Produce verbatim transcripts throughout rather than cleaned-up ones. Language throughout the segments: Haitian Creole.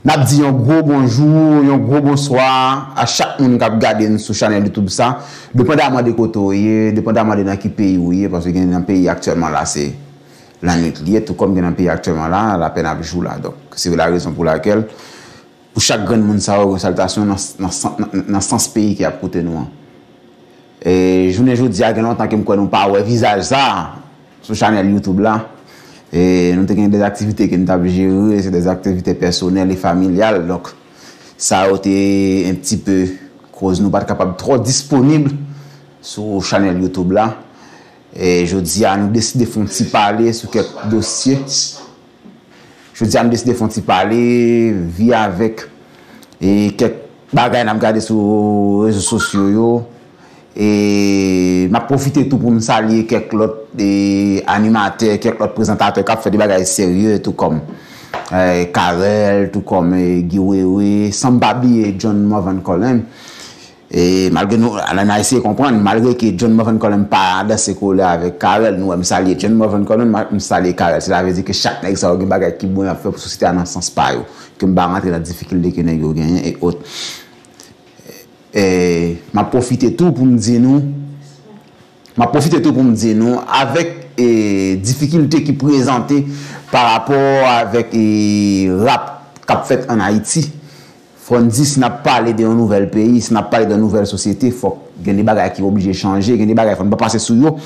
N ap di yon gwo bonjou, yon gwo bonswa a chak moun k ap gade n sou chanèl YouTube sa, depandaman de kote w ye, depandaman de nan ki peyi w ye, paske gen nan peyi aktyèlman la se lannwit li ye, tou kòm gen nan peyi aktyèlman la, lapèn ap jou la. Donk, se la rezon pou lakèl, pou chak grenn moun sa yo, yon salitasyon nan, nan, nan, nan sans peyi ki ap koute nou an. E, jounen jodi a, gen lontan ke m kwè nou pa wè vizaj sa a sou chanèl YouTube la. E, nou te gen de aktivite ke n t ap jere, se de aktivite pèsonèl e familyal. Donk, sa yo te un petit peu koz nou pa t kapab twò disponib sou chanèl YouTube la. E, jodi a, nou deside fè yon ti pale sou kèk dosye. Jodi a, m deside fè yon ti pale, vi avèk, e, kèk bagay n ap gade sou rezo sosyo yo. E m ap pwofite tou pou m salye kèk lòt, e, animatè, kèk lòt prezantatè k ap fè de bagay serye, tou kòm, e, Carel, tou kòm, e, Guy Wewe, san m pa bliye John Morvan Colin. E malgre nou, n a eseye konprann, malgre ke John Morvan Colin pa danse kole avèk Carel, nou wè m salye John Morvan Colin, m salye Carel. Sela vle di ke chak nèg sa yo gen bagay ki bon y ap fè pou sosyete a nan sans pa yo. Ke m pa rantre nan difikilte ke nèg yo genyen e ot. E m ap pwofite tou pou m di nou, m ap pwofite tou pou m di nou, avèk, e, difikilte ki prezante pa rapò avèk, e, rap k ap fèt ann Ayiti. Fò n di, si n ap pale de yon nouvèl peyi, si n ap pale de yon nouvèl sosyete, fòk gen de bagay ki oblije chanje, gen de bagay fò n pa pase sou yo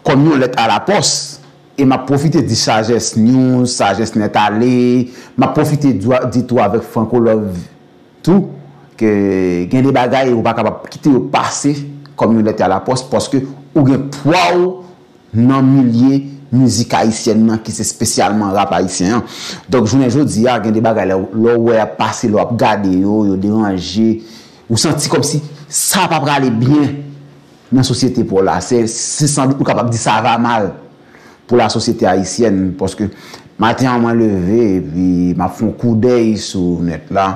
kòm yon lèt alapòs. E m ap pwofite di Sajès News, Sajès Nèt Ale, m ap pwofite di, di tou avèk Franco Love tou, ke gen de bagay ou pa kapab kite yo pase kòm yon lèt alapòs, paske ou gen pwa w nan milye mizik ayisyèn nan ki se espesyalman rap ayisyen an. Donk, jounen jodi a, gen de bagay lè, lè w wè y ap pase, lè w ap gade yo, yo deranje, ou santi kòmsi sa pa prale byen nan sosyete pa w la. Se, se sandout ou kapab di sa va mal pou la sosyete ayisyèn, paske maten an mwen leve, epi m ap fè yon koudèy sou nèt la,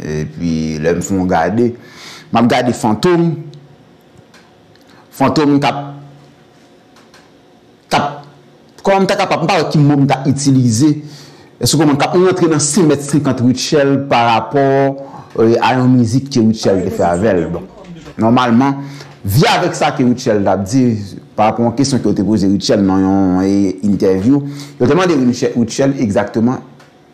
epi lè m fè yon gade, m ap gade Fantom, Fantom k ap k ap, kòman m ta kapab, m pa wè ki mo m ta itilize, èske w konprann, k ap rantre nan senk mèt senkant Rutshelle pa rapò, e, a yon mizik ke Rutshelle te fè avè l. Bon, nòmalman, vi avèk sa ke Rutshelle t ap di, pa rapò yon kesyon ke yo te poze Rutshelle nan yon, e, entèvyou, yo te mande Rutshelle, Rutshelle egzakteman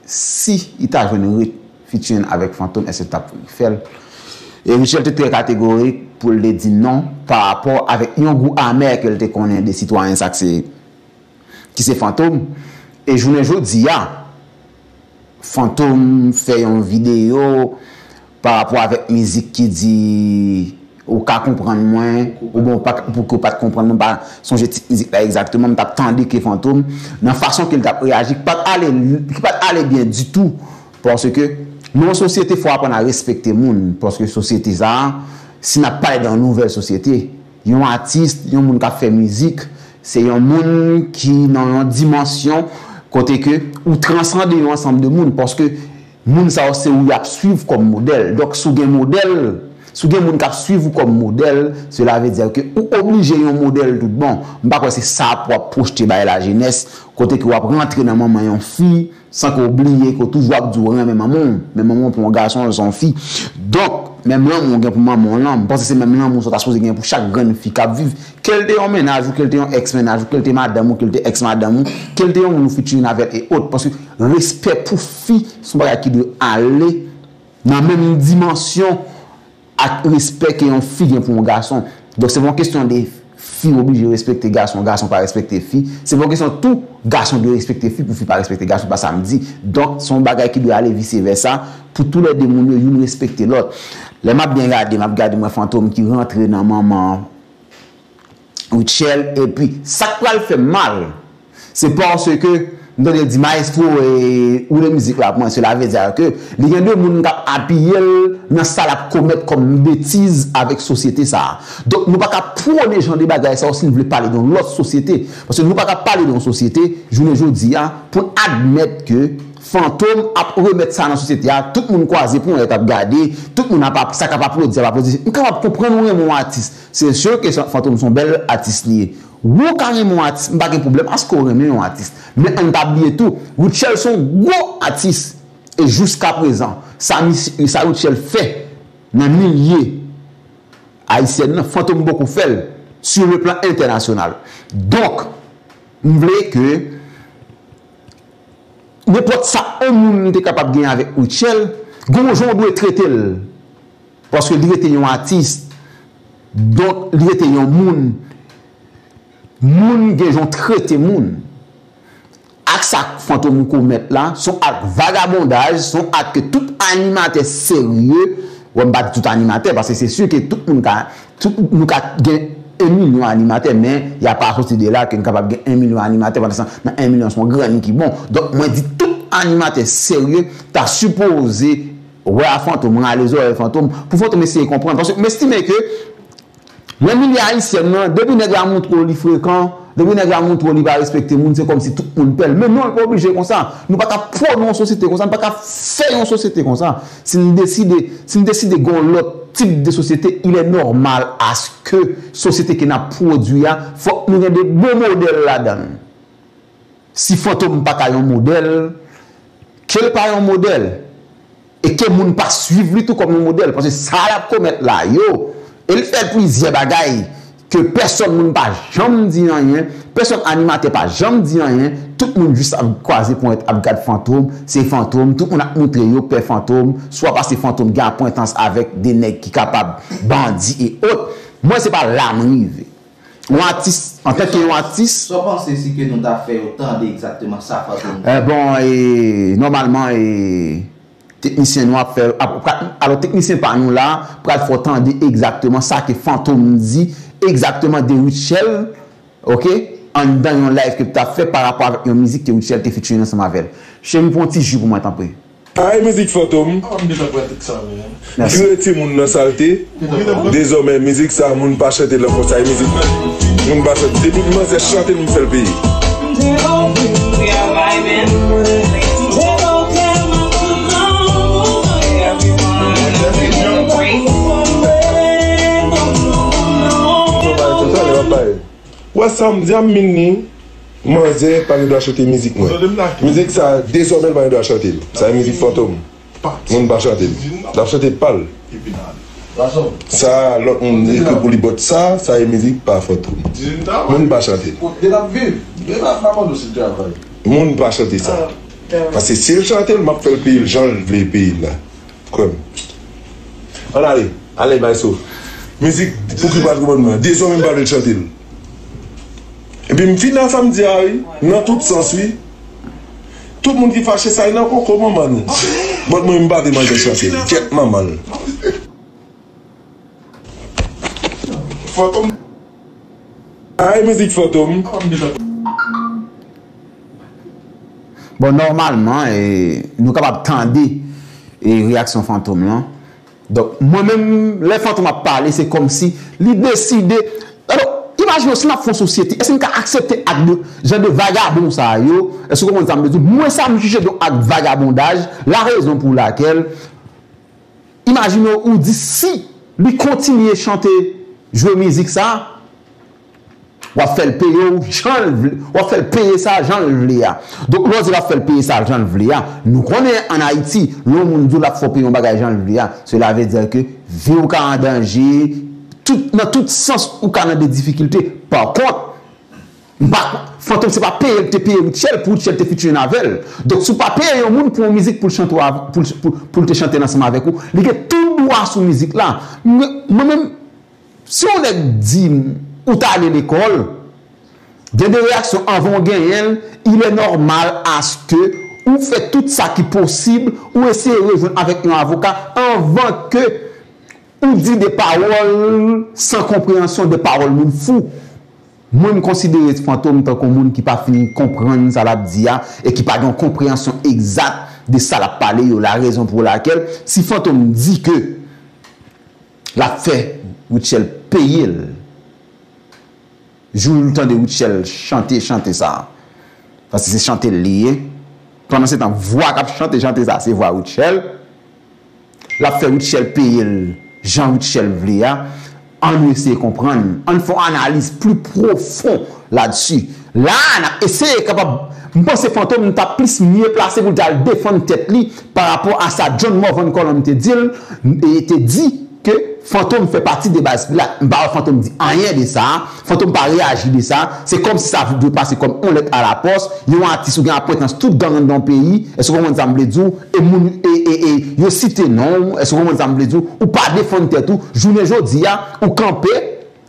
si li ta jwenn ret featuring avèk Fantom, èske l t ap fè l? E Rutshelle te trè kategorik pou l te di non pa rapò avèk yon gou amè ke l te konnen de sitwayen sa k se, ki se Fantom. E jounen jodi a, Fantom fè yon videyo pa rapò avèk mizik ki di ou ka konprann mwen, oubyen ou pa, pou ke w pa t konprann mwen, m pa sonje tit mizik la egzakteman, m t ap tande ke Fantom, nan fason ke l t ap reyaji, ki pa t ale, ki pa t ale byen ditou, paske nan yon sosyete, fò w aprann a respekte moun, paske sosyete sa a, si n ap pale de yon nouvèl sosyete, yon atis, yon moun k ap fè mizik, se yon moun ki nan yon dimansyon kote ke ou transande yon ansanm de moun, paske moun sa yo se ou y ap swiv kòm modèl. Donk, si w gen modèl, si w gen moun k ap swiv ou kòm modèl, sela vle di ke ou oblije yon modèl tout bon. M pa kwè se sa pou w ap pwojte bay lajenès, kote ke w ap rantre nan manman yon fi, san ke w bliye ke w toujou ap di w renmen manman w, men manman w pou yon gason, l se yon fi. Donk, menm lanmou w gen pou manman w lan, m panse se menm lanmou sa w ta sipoze gen pou chak grenn fi k ap viv, ke l te yon mennaj ou, ke l te yon èks mennaj ou, ke l te madanm ou, ke l te èks madanm ou, ke l te yon moun ou featuring avè l e ot. Paske respè pou fi se yon bagay ki dwe ale nan menm dimansyon ak respè ke yon fi gen pou yon gason. Donk, se pa yon kesyon de fi oblije respekte gason, gason pa respekte fi. Se pa yon kesyon tou gason dwe respekte fi pou fi pa respekte gason, se pa sa m di. Donk, se yon bagay ki dwe ale vise vèsa, pou toulède moun yo, youn respekte lòt. Lè m ap byen gade, m ap gade mwen Fantom ki rantre nan manman Rutshelle, epi sa k pral fè m mal, se paske m tande l di, "Maestro, e, ou le mizik la pou mwen." Sela vle di ke li gen de moun k ap apiye l nan sa l ap komèt kòm betiz avèk sosyete sa a. Donk, nou pa ka pwone jan de bagay sa yo si n vle pale de yon lòt sosyete. Paske nou pa ka pale de yon sosyete, jounen jodi a, pou n admèt ke Fantom ap remèt sa nan sosyete a, tout moun kwaze ponyèt ap gade, tout moun ap, ap, sa k ap aplodi, ap aplodi. M kapab konprann ou renmen yon atis. Se si ke Fantom se yon bèl atis li ye. Ou ka renmen yon atis, m pa gen pwoblèm aske w renmen yon atis. Men ann pa bliye tou, Rutshelle se yon gwo atis. E jiska prezan, Sa, sa Rutshelle fè nan milye ayisyèn nan, Fantom poko fè l sur le plan international. Donk, m vle ke nenpòt sa yon moun te kapab gen avèk Rutshelle, gen yon jan w dwe trete l. Paske li rete yon atis, donk li rete yon moun. Moun gen jan w trete moun. Ak sa Fantom komèt la, se yon ak vagabondaj, se yon ak ke tout animatè serye, wè, m pa di tout animatè, paske se si ke tout moun ka, tout, nou ka gen yon milyon animatè, men y a pa soti de la ke nou kapab gen yon milyon animatè, pandan sa, nan yon milyon se yon grann ki bon. Donk, mwen di tout animatè serye ta sipoze wè a Fantom, rale zòrèy Fantom, pou Fantom eseye konprann. Paske m estime ke nan milye ayisyèn nan, depi nèg la montre w li frekan, depi nèg la montre w li pa respekte moun, se kòmsi tout moun pè l. Men non, li pa oblije konsa. Nou pa ka pwone yon sosyete konsa, nou pa ka fè yon sosyete konsa. Si n deside, si n deside gen yon lòt tip de sosyete, il est normal à ce que sosyete ke n ap pwodui a, fòk nou gen de bon modèl ladan l. Si Fantom pa ka yon modèl, ke l pa yon modèl, e ke moun pa swiv li tou kòm yon modèl, paske sa l ap komèt la yo, e l fè plizyè bagay ke pèsòn moun pa janm di anyen, pèsòn animatè pa janm di anyen, tout moun jis ap kwaze ponyèt ap gad Fantom, se Fantom, tout moun ap montre yo pè Fantom, swa paske Fantom gen apwentans avèk de nèg ki kapab bandi e ot. Mwen, se pa la m rive. Yon atis, antanke yon atis. Sa w panse si ke nou ta fè yo tande egzakteman sa Fantom di? Eh, bon, e, nòmalman, e, teknisyen nou ap fè, ap, pral, alò, teknisyen pa nou la pral fè w tande egzakteman sa ke Fantom di, egzakteman de Rutshelle, oke, anndan yon live ke l t ap fè pa rapò avèk yon mizik ke Rutshelle te featuring ansanm avè l. Cheri, pran yon ti ji pou mwen, tanpri. Ay mizik Fantom, tire timoun nan salte. Dezòmè mizik sa, moun pa chante l ankò, sa e mizik moun pa chante. Depi manzè chante l, m fè l peye. Wè sa m di a, m min li. Manzè pa gen dwa chante mizik mwen. Mizik sa, dezòmè l pa gen dwa chante l. Sa e mizik Fantom. Moun pa chante l. L ap chante pa l. Sa, lòt moun ekri pou li, but sa, sa e mizik pa Fantom. Moun pa chante l. Moun pa chante sa. Paske si l chante l, m ap fè l peye l jan l vle peye l la. Kwè m. Ann ale, ale bay so. Mizik pou ki patrimòn mwen. Dezòmè m pa vle l chante l. Epi m fin nan sa m di a wi, nan tout sans wi. Tout moun ki fache sa e nan koko manman nou. But mwen m pa vle manzè chante l. Gyèt manman l. Fantom. Ay mizik Fantom. Bon, nòmalman, e, nou kapab tande, e, reyaksyon Fantom lan. Donk, mwen menm, lè Fantom ap pale, se kòmsi li deside. Alò, imajine w, si n ap fè yon sosyete, èske n ka aksepte ak de, jan de vagabon sa yo? Èske w konprann sa m vle di? Mwen, sa m jije de ak vagabondaj, la raison pour laquelle, imajine w, ou di si li kontinye chante, jwe mizik sa, w ap fè l peye w jan l vle, w ap fè l peye sa jan l vle a. Donk, lè w di l ap fè l peye sa jan l vle a, nou konnen ann Ayiti, lè yon moun di w l ap fè w peye yon bagay jan l vle a, cela veut dire que vi w ka an danje, tout, nan tout sans ou ka nan de difikilte. Pa kont, m pa, Fantom se pa peye l te peye Rutshelle pou Rutshelle te featuring avè l. Donk, si w pa peye yon moun pou yon mizik pou l chante w av-, pou l, pou, pou l te chante l ansanm avèk ou, li gen tout dwa sou mizik la. Mwen, mwen menm, si yon nèg di m ou t ale lekòl, gen de reyaksyon anvan w genyen l, il est normal à ce que ou fè tout sa ki posib, ou eseye rejwenn avèk yon avoka anvan ke ou di de pawòl san konpreyansyon, de pawòl moun fou. Mwen, m konsidere Fantom tankou moun ki pa fin konprann sa l ap di a e ki pa gen yon konpreyansyon egzak de sa l ap pale yo, la raison pour laquelle, si Fantom di ke l ap fè Rutshelle peye l jou l tande Rutshelle chante chante sa. Paske se chante l li ye. Pandan se tan, vwa k ap chante chante sa, se vwa Rutshelle. L ap fè Rutshelle peye l jan Rutshelle vle a. Ann nou eseye konprann. Ann fè yon analiz pli pwofon ladsi. La a, n ap eseye kapab M panse Fantom ta plis mye plase pou l t al defann tèt li pa rapò a sa John Morvan Colland te di l, e te di ke Fantom fè pati de baz Pilat. M pa wè Fantom di anyen de sa. Fantom pa reyaji de sa. Se kòmsi sa dwe pase kòm yon lèt alapòs. Yon atis ou gen apwentans tout gang anndan yon peyi. Èske w konprann sa m vle di w? E moun, e, e, e, yo site non w. Èske w konprann sa m vle di w? Ou pa defann tèt ou. Jounen jodi a, ou kanpe,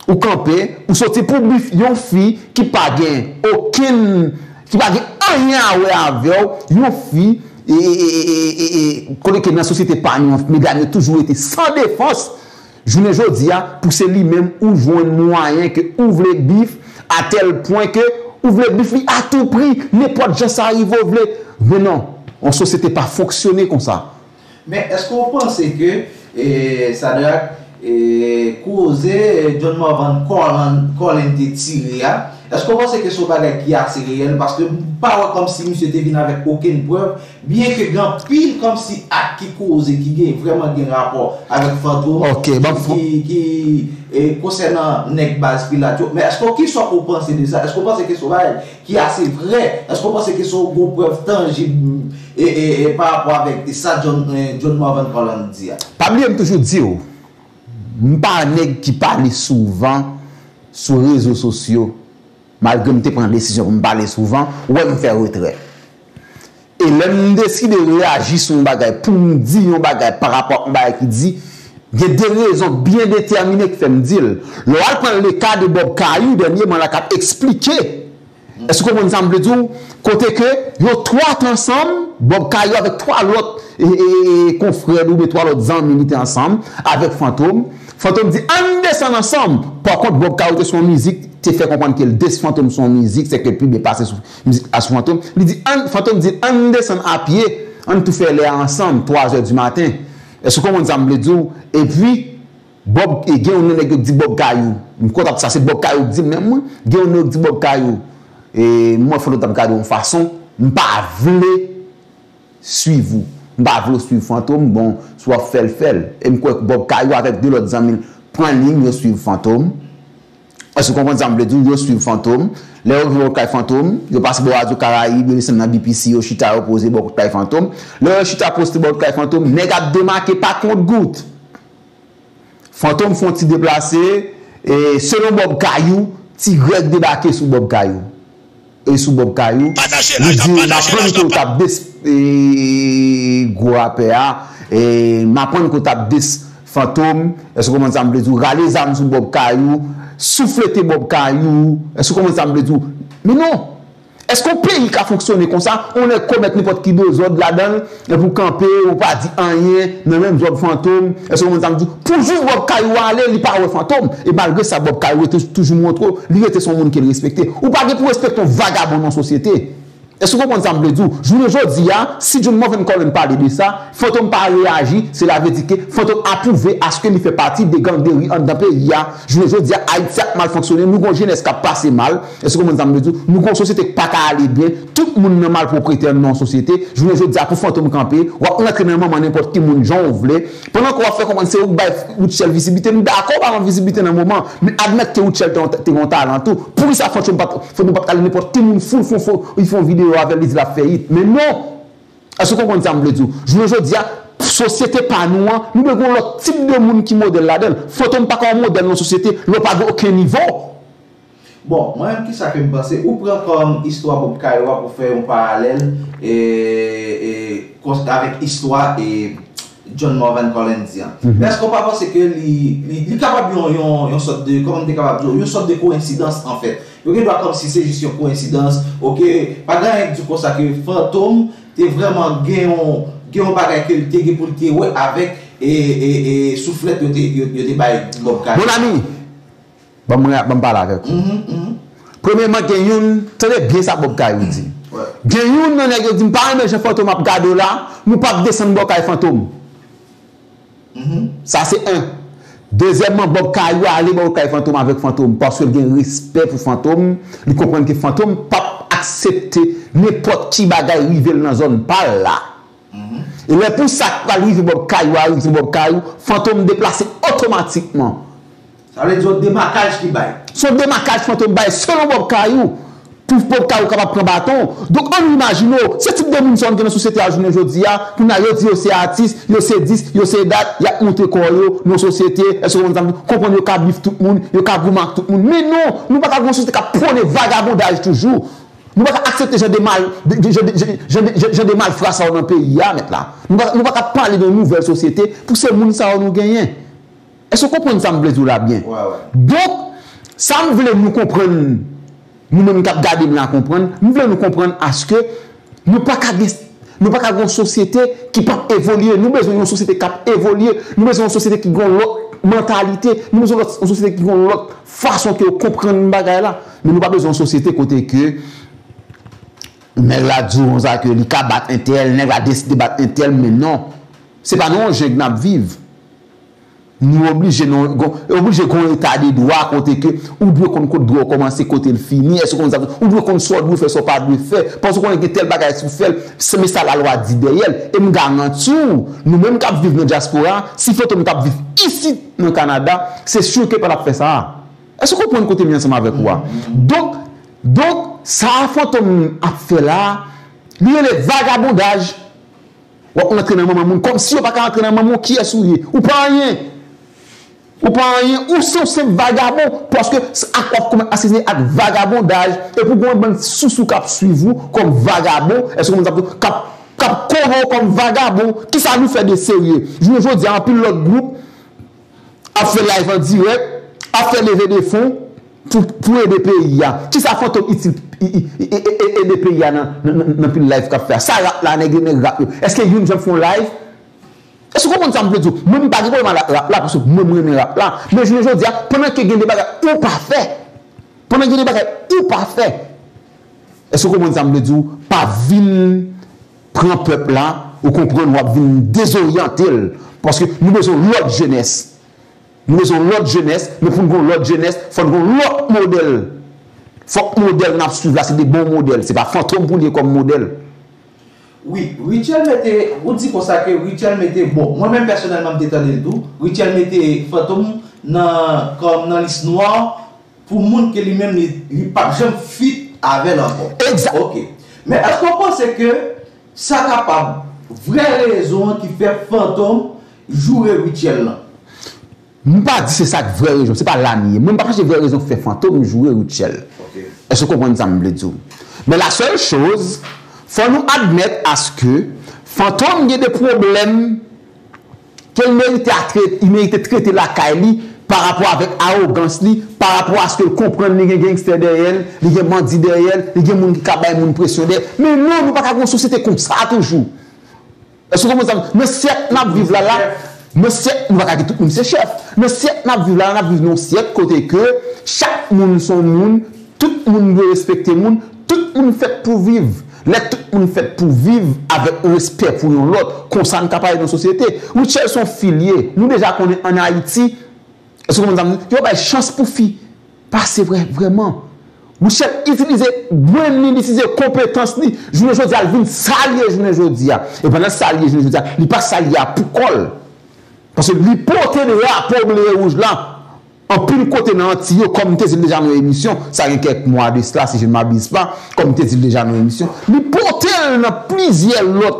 ou kanpe, ou soti pou bif yon fi ki pa gen okenn, ki pa gen anyen a wè avè w, yon fi, e, e, e, e, e, e, kote ke nan sosyete pa nou an, medam yo toujou rete san defans. Jounen jodi a, pou se li menm ou jwenn mwayen ke ou vle bif, a tèl pwen ke ou vle bif li a tou pri, nenpòt jan sa rive w vle. Men non, yon sosyete pa fonksyone konsa. Men èske w panse ke, e, Sadrac, e, koze, e, John Morvan Colland, Colland te tire a, èske w panse ke se yon bagay ki ase reyèl? Paske m pa wè kòmsi misye te vin avèk okenn prèv, byenke gen anpil kòmsi ak ki koze ki gen, vrèman gen rapò avèk Fantom, Ok, ban m ki, ki, e, konsènan nèg baz Pilat yo. Men èske w, kisa w panse de sa? Èske w panse ke se yon bagay ki ase vrè? Èske w panse ke se yon gwo prèv tanjib, e, e, e, pa rapò avèk sa John, e, John Morvan Colland di a? Pa bliye m toujou di w, m pa nèg ki pale souvan sou rezo sosyo, malgre m te pran desizyon pou m pale souvan, ou wè m fè retrè. E lè m deside reyaji sou yon bagay, pou m di yon bagay pa rapò ak yon bagay ki di, gen de rezon byen detèmine ki fè m di l. Lè w al pran leka de Bob Kayou dènyèman la k ap eksplike, èske w konprann sa m vle di w? Kote ke yo twa t ansanm, Bob Kayou avèk twa lòt, e, e, e, konfrè l oubyen twa lòt zanmi li te ansanm avèk Fantom. Fantom di, ann desann ansanm. Pa kont, Bob Kayou te sou yon mizik, te fè konprann ke l des Fantom sou yon mizik, sèke l pi byen pase sou mizik a sou Fantom. Li di, ann, Fantom di, ann desann a pye, ann tou fè lè a ansanm, twa zè di maten. Èske w konprann sa m vle di w? Epi, Bob, e gen yon nan nèg yo k di Bob Kayou. M konn ap sa se Bob Kayou k di l menm mwen. Gen yon nan yo k di Bob Kayou. E m wè Fantom t ap gade yon fason. M pa vle swiv ou. M pa vle w swiv Fantom. Bon, si w ap fè l, fè l. E m kwè Bob Kayou avèk de lòt zanmi l pran liy yo swiv Fantom. Èske w konprann sa m vle di w? Yo swiv Fantom. Lè yo rive bò kay Fantom, yo pase bò Radyo Karayib, yo desann nan B P C, yo chita, yo poze bò kout kay Fantom. Lè yo chita poste bò kout kay Fantom, nèg ap demake pa kont gout. Fantom fè yon ti deplase, e selon Bob Kayou, Ti Grèg debake sou Bob Kayou. E sou Bob Kayou, li di, m aprann ke w t ap des, e, gwo rapè a, e, m aprann ke w t ap des Fantom, èske w konprann sa m vle di w, rale zam sou Bob Kayou, souflete Bob Kayou, èske w konprann sa m vle di w? Men non! Èske yon peyi ka fonksyone konsa? Yon nèg komèt nenpòt ki dezòd ladan l, epi w kanpe, ou pa di anyen nan menm dezòd Fantom. Èske w konprann sa m di w? Pou jis Bob Kayou ale, li pa wè Fantom. E malgre sa, Bob Kayou rete toujou montre w, li rete se yon moun ke l respekte. Ou pa gen pou w respekte yon vagabon nan sosyete. Èske w konprann sa m vle di w? Jounen jodi a, si John Morvan Colland pale de sa, Fantom pa reyaji, sela vle di ke Fantom apwouve aske li fè pati de gang de ri anndan peyi a. Jounen jodi a, Ayiti ap mal fonksyone, nou gen yon jenès k ap pase mal. Èske w konprann sa m vle di w? Nou gen yon sosyete k pa ka ale byen. Tout moun nan malpwoprete nan yon sosyete. Jounen jodi a, pou Fantom kanpe, w ap rantre nan manman nenpòt ki moun jan w vle. Pandan ke w ap fè konprann se ou k bay Rutshelle vizibilite, m dakò w pa ban m vizibilite nan moman, men admèt ke Rutshelle te, te gen yon talan tou. Poukisa Fantom pa t, Fantom pa t ka ale nenpòt ki moun fou, fou, fou, li fè yon videyo avè l, li di l ap fè hit? Men non! Èske w konprann sa m vle di w? Jounen jodi a, sosyete pa nou an, nou bezwen yon lòt tip de moun ki modèl ladan l. Fantom pa ka yon modèl nan sosyete lè w pa gen okenn nivo. Bon, mwen menm, kisa ke m panse? Ou pran kòm istwa Bob Kayou a pou fè yon paralèl, e, e, kons-, avèk istwa, e, John Morvan Colland di an. Men èske w pa panse ke li, li, li kapab yon, yon, yon sòt de, kòman m te kapab di w, yon sòt de koyensidans, anfèt? Yo gen dwa kòmsi se jis yon koyensidans, oke, pa gen anyen k di konsa ke Fantom te vrèman gen yon, gen yon bagay ke l te gen pou l te wè avèk, e, e, e, souflèt yo te, yo, yo te bay Bob Kayou. Mon ami, ban m, ban m pale avèk ou. Premyèman, gen youn, tande byen sa Bob Kayou di. Gen youn nan nèg yo di, m pa renmen jan Fantom ap gade w la, nou p ap desann bò kay Fantom. Sa se en. Dezyèmman, Bob Kayou ale bò kay Fantom avèk Fantom, paske l gen respè pou Fantom, li konprann ke Fantom p ap aksepte nenpòt ki bagay rive l nan zòn pa l la. E lè pou sa k pral rive Bob Kayou a rive Bob Kayou, Fantom deplase otomatikman. Sa vle di yon demakaj ki bay. Se yon demakaj Fantom bay, selon Bob Kayou. pou, pou ka yo kapab pran baton. Donk, ann imajine w, se tip de moun sa yo n gen nan sosyete a jounen jodi a, kounye a yo di yo se atis, yo se dis, yo se dat, y ap montre kò yo nan sosyete, èske w konprann sa m di w, konprann yo ka bif tout moun, yo ka goumen ak tout moun. Men non, nou pa ka gen yon sosyete k ap pwone vagabondaj toujou. Nou pa ka aksepte jan de mal, de, de, jan de, jan, jan de, jan, jan de malfra sa yo nan peyi a, mèt la. Nou pa, nou pa ka pale de yon nouvèl sosyete pou se moun sa yo nou genyen. Èske w konprann sa m vle di w la byen? Donk, sa m vle nou konprann, nou menm k ap gade m la konprann, m vle nou konprann aske nou pa ka gen, nou pa ka gen yon sosyete ki p ap evolye. Nou bezwen yon sosyete k ap evolye. Nou bezwen yon sosyete ki gen yon lòt mantalite. Nou bezwen yon lòt, yon sosyete ki gen yon lòt fason ke yo konprann bagay la. Men nou pa bezwen yon sosyete kote ke nèg la di w konsa ke li ka bat entèl, nèg la deside bat entèl, men non. Se pa nan yon jeng n ap viv. Nou oblije nan, gon, oblije gon eta de dwa kote ke ou dwe konn kot dwa w kòmanse, kote l fini, èske w konn sa, ou dwe konn sa w dwe fè, sa w pa dwe fè, paske w konnen gen tèl bagay si w fè l, se men sa lalwa di dèyè l. E m garanti w, nou menm k ap viv nan dyaspora, si Fantom t ap viv isit nan Kanada, se si ke pa t ap fè sa a. Èske w konprann kote m ye ansanm avèk ou a? Donk, donk, sa Fantom ap fè la, li rele vagabondaj. W ap rantre nan manman moun. Kòmsi yo pa ka rantre nan manman w, kiyès ou ye? Ou pa anyen. Ou pa anyen. Ou se yon senp vagabon. Paske s-, ak w ap komèt asasinen ak vagabondaj. Epi w gen yon bann sousou k ap swiv ou kòm vagabon. Èske w konn sa k ap, k ap kore w kòm vagabon? Kisa nou fè de serye? Jounen jodi a, anpil lòt gwoup ap fè live an dirèk, ap fè leve de fon pou, pou ede peyi a. Kisa Fantom itil i- i- i- e- e- ede peyi a nan, nan, nan, nan pil live k ap fè a? Sa rap la, nèg yo, nèg rap yo. Èske youn janm fè yon live? Èske w konprann sa m vle di w? Mwen, m pa gen pwoblèm ak rap la, paske mwen, m renmen rap la. Men jounen jodi a, pandan ke gen de bagay ou pa fè, pandan gen de bagay ou pa fè, èske w konprann sa m vle di w? Pa vin pran pèp la, ou konprann, w ap vin dezoryante l. Paske nou bezwen lòt jenès. Nou bezwen lòt jenès, men pou n gen lòt jenès, fò n gen lòt modèl. Fòk modèl n ap swiv la, se de bon modèl. Se pa Fantom pou l ye kòm modèl. Wi, Rutshelle mete, ou di konsa ke Rutshelle mete, bon, mwen menm pèsonèlman m te tande l tou, Rutshelle mete Fantom nan, kòm nan lis nwa, pou moun ke li menm li, li p ap janm fit avè l ankò. Egzak. Ok. Men èske w panse ke sa kapab vrè rezon an ki fè Fantom joure Rutshelle lan? M pa di se sa k vrè rezon, se pa la m ye. Mwen m pa panse vrè rezon k fè Fantom joure Rutshelle. Ok. Èske w konprann sa m vle di w? Men la sèl choz, fò nou admèt aske Fantom gen de pwoblèm ke l merite a trete, li merite trete lakay li pa rapò avèk awogans li, pa rapò aske l konprann li gen gangstè dèyè l, li gen bandi dèyè l, li gen moun ki ka bay moun presyon dèyè l. Men non, nou pa ka gen yon sosyete konsa toujou. Èske w konprann sa? Nan syèk n ap viv la la, nan syèk, nou pa ka di tout moun se chèf. Nan syèk n ap viv la la, n ap viv nan yon syèk kote ke chak moun se yon moun, tout moun dwe respekte moun, tout moun fèt pou viv. Lè tout moun fèt pou viv avèk respè pou yon lòt, konsa n ka pale nan sosyete. Rutshelle se yon fi l ye. Nou deja konnen ann Ayiti, èske w konprann sa m di? Yo bay chans pou fi pase vrè, vrèman. Rutshelle itilize brenn li, li itilize konpetans li. Jounen jodi a, l vin sa l ye jounen jodi a. E pandan sa l ye jounen jodi a, li pa sa l ye a pou kò l. Paske li pote drapo ble e wouj la. Anpil kote nan Antiy yo, kòm m te di l deja nan yon emisyon, sa gen kèk mwa de sila, si je ne m'abuse pas, kòm m te di l deja nan yon emisyon, li pote l nan plizyè lòt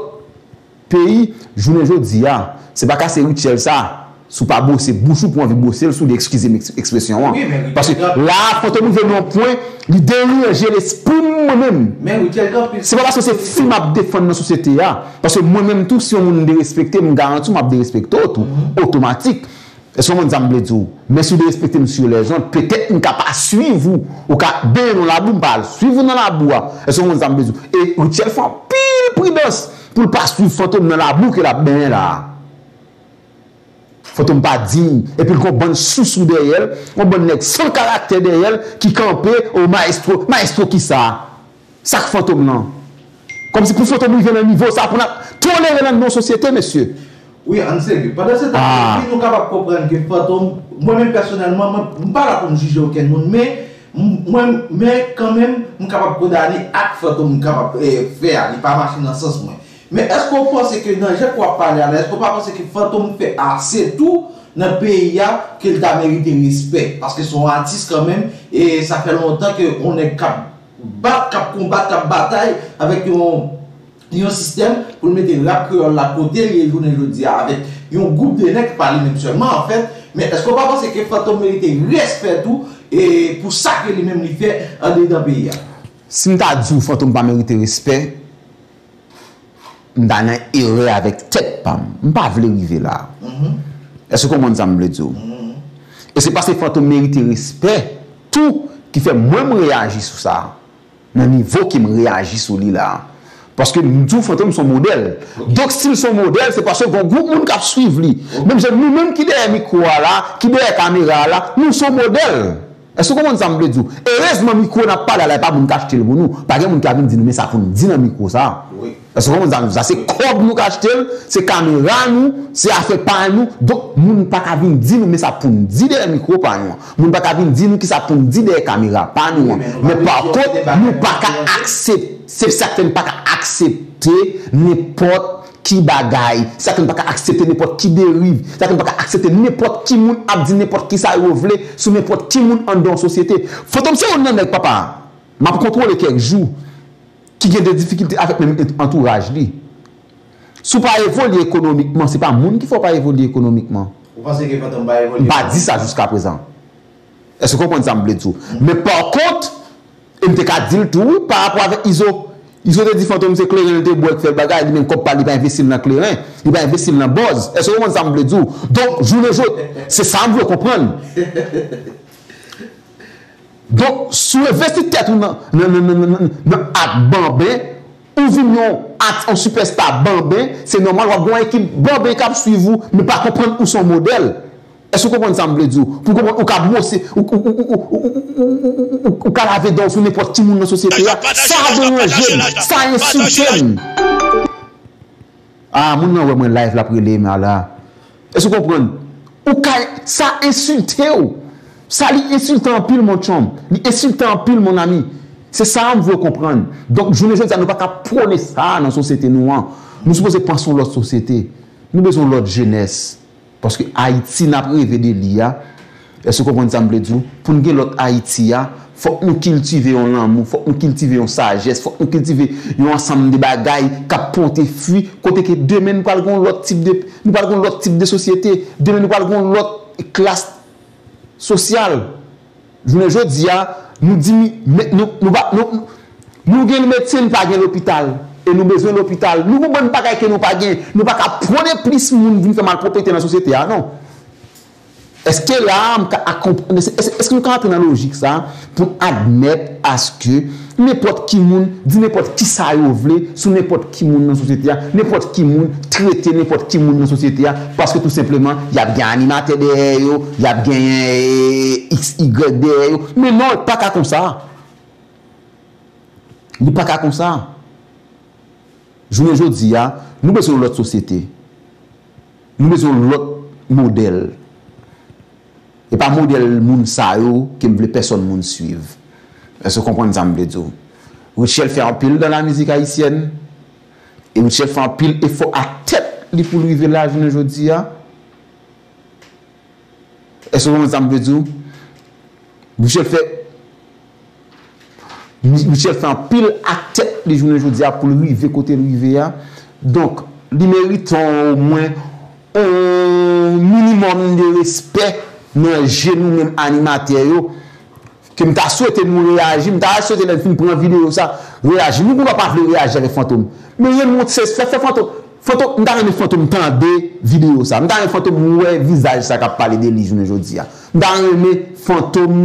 peyi, jounen jodi a. Se pa ka se Rutshelle sa, si w pa bwose bouch ou pou anvi bwose l, si w vle eskize m eks- ekspresyon an. Paske la a, Fantom rive nan yon pwen, li deranje lespri m mwen menm. Men Rutshelle gen anpil. Se pa paske se fi m ap defann nan sosyete a. Paske mwen menm tou, si yon moun derespekte m, m garanti w m ap derespekte w tou, otomatik. Èske w konprann sa m vle di w? Men si w derespekte m sur les ondes, petèt m ka pa swiv ou, ou ka benyen nan labou, m pa al swiv ou nan labou a. Èske w konprann sa m vle di w? E Rutshelle fè anpil pridans pou l pa swiv Fantom nan labou ke l ap benyen la a. Fantom pa diy, epi l gen yon bann sousou dèyè l, yon bann nèg san karaktè dèyè l ki kanpe, o maestro, maestro kisa? Sa k Fantom nan? Kòmsi pou Fantom rive nan nivo sa pou n ap tolere l anndan yon sosyete, mesye. Wi, ann serye. Pandan se tan, epi nou kapab konprann ke Fantom, mwen menm pèsonèlman, mwen, m pa la pou m jije okenn moun, men m- mwen, men kanmenm, m kapab kondane ak Fantom kapab eh, fè a, li pa mache nan sans mwen. Men èske w panse ke nan jan ke w ap pale a la, èske w pa panse ke Fantom fè ase tou nan peyi a ke l ta merite respè? Paske se yon atis kanmenm, e sa fè lontan ke yon nèg k ap bat, k ap konbat, k ap batay avèk yon, yon sistèm pou l mete rap kreyòl la kote l ye jounen jodi a, avèk yon gwoup de nèg, pa li menm sèlman, anfèt. Men èske w pa panse ke Fantom merite respè tou, e pou sa ke li menm li fè andedan peyi a? Si m ta di w Fantom pa merite respè, m ta nan erè avèk tèt pa m. M pa vle rive la. Èske w konprann sa m vle di w? E se paske Fantom merite respè tou ki fè mwen m reyaji sou sa. Nan nivo ke m reyaji sou li la. Paske m di w Fantom se yon modèl. Donk, si l se yon modèl, se paske gen yon gwoup moun k ap swiv li. Menm jan nou menm ki dèyè mikwo a la, ki dèyè kamera a la, nou se yon modèl. Èske w konprann sa m vle di w? Erezman, mikwo n ap pale a la, e pa moun k achte l pou nou. Pa gen moun ki ap vin di nou, men sa pou n di nan mikwo sa. Èske w konprann sa m vle di w? Sa se kòb nou k achte l, se kamera nou, se afè pa nou. Donk, moun pa ka vin di nou, men sa pou n di dèyè mikwo pa nou an. Moun pa ka vin di nou kisa pou n di dèyè kamera pa nou an. Men pa kont, nou pa ka aksepte, se sa k fè n pa ka aksepte nenpòt ki bagay. Sa k fè n pa ka aksepte nenpòt ki deriv. Sa k fè n pa ka aksepte nenpòt ki moun ap di nenpòt kisa yo vle sou nenpòt ki moun anndan yon sosyete. Fantom se youn nan nèg, papa, m ap kontwole kèk jou, ki gen de difikilte avèk menm ant-, antouraj li. Si w pa evolye ekonomikman, se pa moun ki fè w pa evolye ekonomikman. Ou panse ke Fantom pa evolye ekonomikman? M pa di sa jiska prezan. Èske w konprann sa m vle di w? Men pa kont, e m te ka di l tou, wi, pa rapò avèk Izo. Izo te di Fantom se kleren l te bwè k fè l bagay, li menm kòb pa li pa envesti l nan kleren, li pa envesti l nan buzz. Èske w konprann sa m vle di w? Donk, jounen jodi, se sa m vle w konprann. Donk, si w envesti tèt ou nan, nan, nan, nan, nan, nan art banben, ou vin yon art, yon sipèsta banben, se nòmal w ap gen yon ekip banben k ap swiv ou, men pa konprann ou se yon modèl. Èske w konprann sa m vle di w? Pou w konprann ou ka bwose, ou, ou ka lave dan w sou nenpòt timoun nan sosyete a. Sa deranje m, sa ensilte m. Ah, moun nan wè mwen live, l ap rele m la. Èske w konprann? Ou ka, sa ensilte w. Sa li ensilte anpil, mon chum. Li ensilte anpil, mon ami. Se sa m vle w konprann. Donk, jounen jodi a, nou pa ka pwone sa nan sosyete nou an. Nou sipoze panse yon lòt sosyete. Nou bezwen yon lòt jenès. Paske Ayiti n ap reve de li a, èske w konprann sa m vle di w? Pou n gen lòt Ayiti a, fòk nou kiltive yon lanmou, fòk nou kiltive yon sajès, fòk nou kiltive yon ansanm de bagay k ap pote fwi, kote ke demen nou pral gen yon lòt tip de, nou pral gen yon lòt tip de sosyete, demen nou pral gen yon lòt klas sosyal. Jounen jodi a, nou di, nou, nou, nou pa, nou, nou gen medsen, pa gen lopital. E nou bezwen lopital. Nou gon bann bagay ke nou pa gen. Nou pa ka pwone plis moun vin fè malpwòpte nan sosyete a, non. Èske la a, m ka akonp-, èske, èske nou ka antre nan lojik sa a pou n admèt aske nenpòt ki moun di nenpòt ki sa yo vle sou nenpòt ki moun nan sosyete a, nenpòt ki moun trete nenpòt ki moun nan sosyete a, paske tou senpleman, y ap gen animatè dèyè yo, y ap genyen, eh, X Y dèyè yo. Men non, li pa ka konsa. Li pa ka konsa. Jounen jodi a, nou bezwen yon lòt sosyete. Nou bezwen yon lòt modèl. E pa modèl moun sa yo ke m vle pèsòn moun swiv. Èske w konprann sa m vle di w? Rutshelle fè anpil dans la musique haïtienne. E Rutshelle fè anpil efò ak tèt li pou l rive la jounen jodi a. Èske w konprann sa m vle di w? Rutshelle fè, Rutshelle fè anpil ak tèt li jounen jodi a pou l rive kote l rive a. Donk, li merite omwen yon minimòm de respè nan je nou menm animatè yo. Ke m ta swete nou reyaji, m ta swete lè n fin pran videyo sa, reyaji. Nou konn pa vle reyaji avèk Fantom. Men yon moun se fè, fè Fantom. Fantom, m ta renmen Fantom tande videyo sa. M ta renmen Fantom wè vizaj sa k ap pale de li jounen jodi a. M ta renmen Fantom,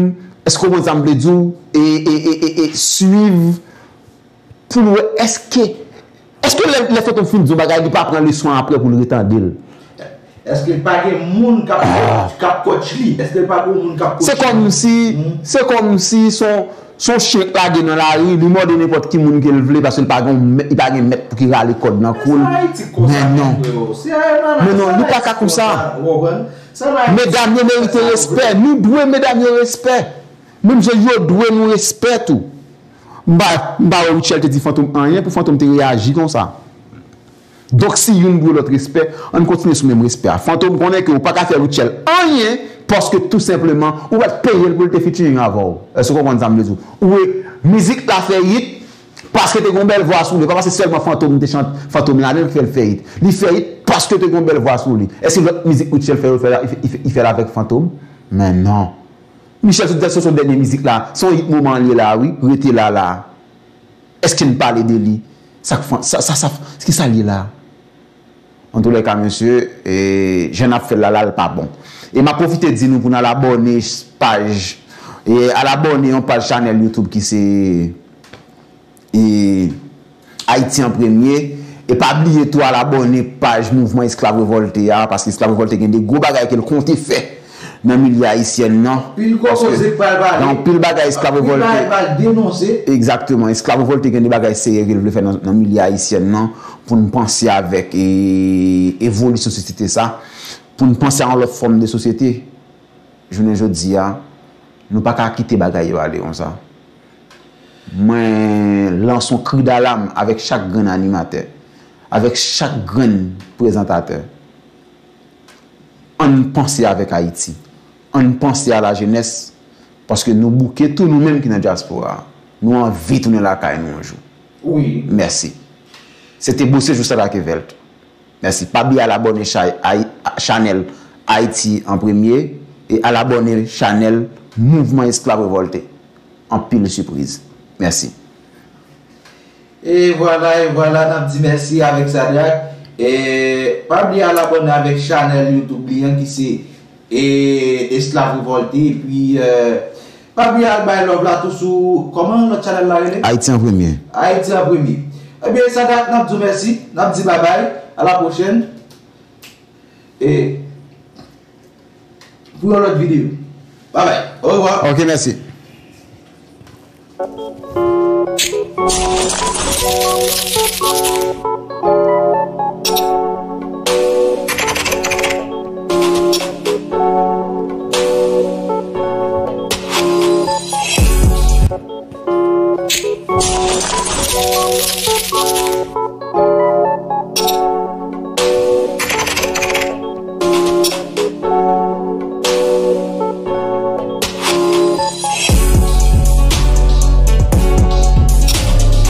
èske w konprann sa m vle di w? E, e, e, e, e swiv pou l wè èske, èske lè, lè Fantom fin di yon bagay, li pa pran leson an apre pou l retande l? Èske pa gen moun k ap, k ap coach li? Èske pa gen moun k ap coach li? Se kòmsi, se kòmsi se yon, se yon chen k lage nan lari, li mòde nenpòt ki moun ke l vle, paske li pa gen yon mèt, li pa gen mèt pou ki rale kòd nan kou l. Men non. Men non, li pa ka konsa. Medam yo merite respè. Nou dwe medam yo respè. Menm jan yo dwe nou respè tou. M pa, m pa wè Rutshelle te di Fantom anyen pou Fantom te reyaji konsa. Donk, si youn dwe lòt respè, ann kontinye sou menm respè a. Fantom konnen ke ou pa ka fè Rutshelle anyen, paske tou senpleman, ou pa t peye l pou l te featuring avè w. Èske w konprann sa m vle di w? Ou e-, Mizik la fè hit paske te gen yon bèl vwa sou li. Pa paske sèlman Fantom te chante Fantom la menm fè l fè hit. Li fè hit paske te gen yon bèl vwa sou li. Èske lòt mizik Rutshelle fè yo fè l, li fè, li fè, li fè l avèk Fantom? Men non. Michel sou, sou, sou dènye mizik la, se yon hit moman li ye la, wi. Rete la la. Èske n pale de li? Sa k fè, sa, sa, sa, ki sa l ye la? Antoulèka, mesye, e, jan n ap fè l la, la, l pa bon. E m ap pwofite di nou pou n al abòne paj, e, al abòne yon paj chanèl YouTube ki se, e, Ayiti an Premye. E pa bliye tou al abòne paj Mouvman Esklav Revòlte a, paske Esklav Revòlte gen de gwo bagay ke l konte fè nan milye ayisyèn nan. Pil gwo koze k pral pale. Gen anpil bagay Esklav Revòlte. Anpil bagay pral denonse. Egzakteman. Esklav Revòlte gen de bagay serye ke l vle fè nan, nan milye ayisyèn nan, pou n panse avèk, e, evolisyon sosyete sa, pou n panse a yon lòt fòm de sosyete. Jounen jodi a, nou pa ka kite bagay yo ale konsa. Mwen lanse yon kri dalam avèk chak grenn animatè, avèk chak grenn prezantatè. Ann panse avèk Ayiti. Ann panse a lajenès, paske nou bouke tou nou menm ki nan dyaspora a. Nou anvi tounen lakay nou yon jou. Wi. Mèsi. Se te Bosejou Sadak Evelt. Mèsi. Pa bliye al abòne chay-, ay-, chanèl Ayiti an Premye e al abòne chanèl Mouvman Esklav Revòlte. Anpil sipriz. Mèsi. E vwala, e vwala, n ap di mèsi avèk Sadak. E pa bliye al abòne avèk chanèl YouTube li an ki se, e, Esklav Revòlte. Epi, e, pa bliye al bay love la tou sou, kòman lòt chanèl la rele? Ayiti an Premye. Ayiti an Premye. Ebyen, Sadak, n ap di w mèsi, n ap di babay, a la pwochèn. E pou yon lòt videyo. Babay. Orevwa. Ok, mèsi.